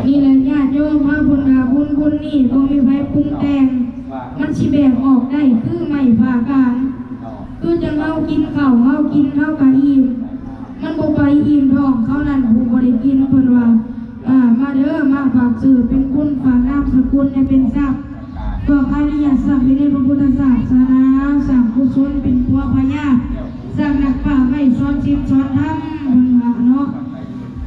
ນີ້ແຫຼະ ຍາດໂຍມເຮົາ ເພິ່ນວ່າບຸນ ບຸນນີ້ບໍ່ມີໃຜປຸງແຕ່ງ ມັນຊິແບກອອກໄດ້ຄືໄມ້ຜ້າກາງ. ຄືຈັ່ງເຮົາກິນເຂົ້າ ເຮົາກິນ ເຮົາກະອີ່ມ ມັນບໍ່ໄປອີ່ມທ້ອງເຂົານັ້ນ ຜູ້ບໍ່ໄດ້ກິນ ເພິ່ນວ່າ. ເອີ ມາເດີ ມາຝາກຊື່ເປັນຄຸນ ຝາກນາມສະກຸນໃຫ້ເປັນຊັບ ພວກອະລິຍະຊັບຢູ່ໃນພະພຸດທະສາສະໜາ ສ້າງກຸສົນເປັນຜົວພະຍາດ ສ້າງນັກປາໄວ້ສອນສິນສອນທຳ ເພິ່ນວ່າເນາະ.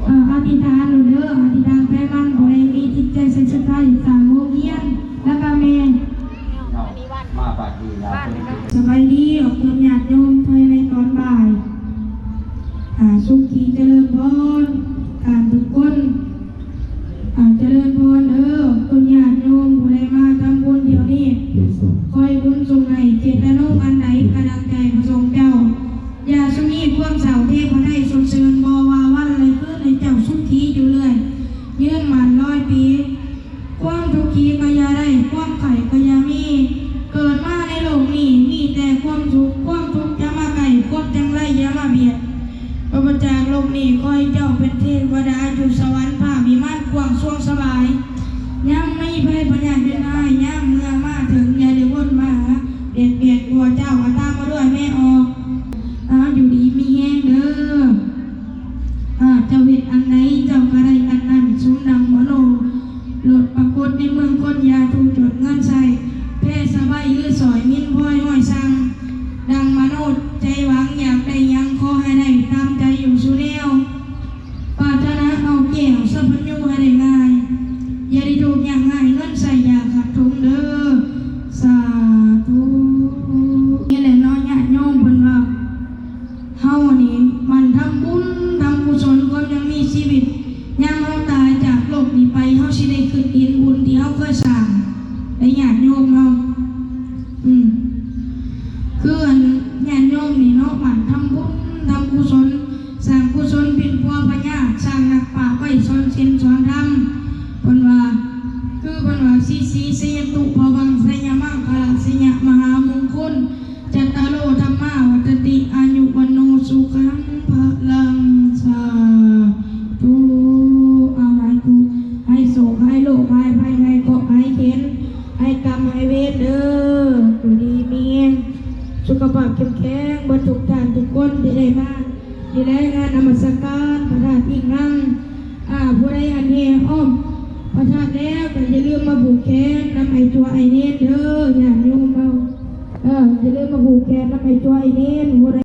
ເອີ ອະທິຖານໂລດເດີ ອະທິຖານໃຜມັນ ຜູ້ໃດມີຈິດໃຈໃສ່ສັດທາ ສ້າງໂຮງຮຽນ ແລ້ວກະແມ່ ມາບາດນີ້ລະ. ສະບາຍດີ ອອກຕົນຍາດໂຍມພາຍໃນຕອນບ່າຍ ອາ ສຸຂີຈະເລີນພອນ ທ່ານທຸກຄົນ ອາ ຈະເລີນພອນເດີ ອອກຕົນຍາດໂຍມຜູ້ໃດມາທຳບຸນດຽວນີ້ ຂໍໃຫ້ບຸນສົ່ງໃຫ້ເຈດຕະນາລົມອັນໃດກະດັ່ງໃຈປະສົງເຈົ້າ. ຢ່າສຸມີຄວາມເສົ້າ ເທພະໄທສົດຊື່ນ ບໍ່ວ່າວັນແລະຄືນ ໃຫ້ເຈົ້າສຸຂີຢູ່ເລື້ອຍ ຍືນໝັ້ນຮ້ອຍປີ. ຄວາມທຸກຂີກະຢ່າໄດ້ ຄວາມໄຂ້ກະຢ່າມີ ເກີດມາໃນໂລກນີ້ມີແຕ່ຄວາມສຸກ ຄວາມທຸກຢ່າມາໃກ້ ຄວາມຈັງໄລຢ່າມາບຽດ. ປາສະຈາກໂລກນີ້ ຂໍໃຫ້ເຈົ້າເປັນເທວະດາຢູ່ສະຫວັນຟ້າວິມານກວ້າງສວງສະບາຍ. ຍາມມີໄພພະຍາດເວນຮ້າຍ ຍາມເມື່ອມາເຖິງ ຢ່າໄດ້ວົນມາຫາບຽດບຽນຕົວເຈົ້າ ອາ ຕາມມາດ້ວຍແມ່ອອກ ອາ ຢູ່ດີມີແຮງເດີ. ອາ ເຈົ້າເຮັດອັນໃດ ເຈົ້າກະໄດ້ອັນນັ້ນ ສົມດັ່ງມະໂນ ໂລດປາກົດໃນເມືອງຄົນ ຢ່າທຸກຈົນເງິນໃຊ້ ແພສະໄບຫຼືສອຍມິນພອຍຫ້ອຍສັ່ງ ດັ່ງມະໂນໃຈຫວັງ ຢາກໄດ້ຫຍັງຂໍໃຫ້ໄດ້ຕາມໃຈຢູ່ສູ່ແນວ ປາດຖະໜາເອົາແກ້ວສັບພັນຍູໃຫ້ໄດ້ງ່າຍ ຢ່າໄດ້ທຸກຍາກງ່າຍ ເງິນໃຊ້ຢ່າຂາດຖົງເດີ ສາທຸ. ນີ້ແຫຼະເນາະ ຍາດໂຍມເພິ່ນວ່າ ເຮົານີ້ໝັ່ນທຳບຸນທຳກຸສົນ ຄວາມຍັງມີຊີວິດ ຍາມເຮົາຕາຍຈາກໂລກນີ້ໄປ ເຮົາຊິໄດ້ຄຶດເຫັນບຸນທີ່ເຮົາເຄີຍສ້າງ ໃນຍາດໂຍມເຮົາ ອືມ ຄືອັນຍາດໂຍມນີ້ເນາະ ໝັ່ນທຳບຸນທຳກຸສົນ ສ້າງກຸສົນເປັນຜົວພະຍາດ ສ້າງນັກປາໄວ້ສອນສິນສອນທຳ ເພິ່ນວ່າ ຄືເພິ່ນວ່າ ສິສີສະຍະຕຸພະວັງ ໄຊຍະມັງຄະລະໄຊຍະມະຫາມຸງຄຸນ ຈັດຕາໂລທຳມາວັດຖະຕິ ອາຍຸວັນໂນສຸຂັງພະລັງ ສາທຸ. ເອົາ ໃຫ້ທຸກ ໃຫ້ໂສກ ໃຫ້ໂລກ ໃຫ້ໄພ ໃຫ້ເຄາະ ໃຫ້ເຂັນ ໃຫ້ກຳ ໃຫ້ເວນເດີ ຢູ່ດີມີແຮງ ສຸຂະພາບເຂັ້ມແຂງ ເບິດທຸກທ່ານທຸກຄົນທີ່ໄດ້ມາ ນີ້ແຫຼະ ງານນະມັດສະການພະທາດອີກຄັ້ງ ອາ ຜູ້ໃດອັນແຫ່ອ້ອມພະທາດແລ້ວ ກະຢ່າລືມມາຜູກແຂນນຳໄອ້ຕົວໄອ້ເນນເດີ ຍາດໂຍມເຮົາ ເອີ ຢ່າລືມມາຜູກແຂນນຳໄອ້ຕົວໄອ້ເນນ ຜູ້ໃດ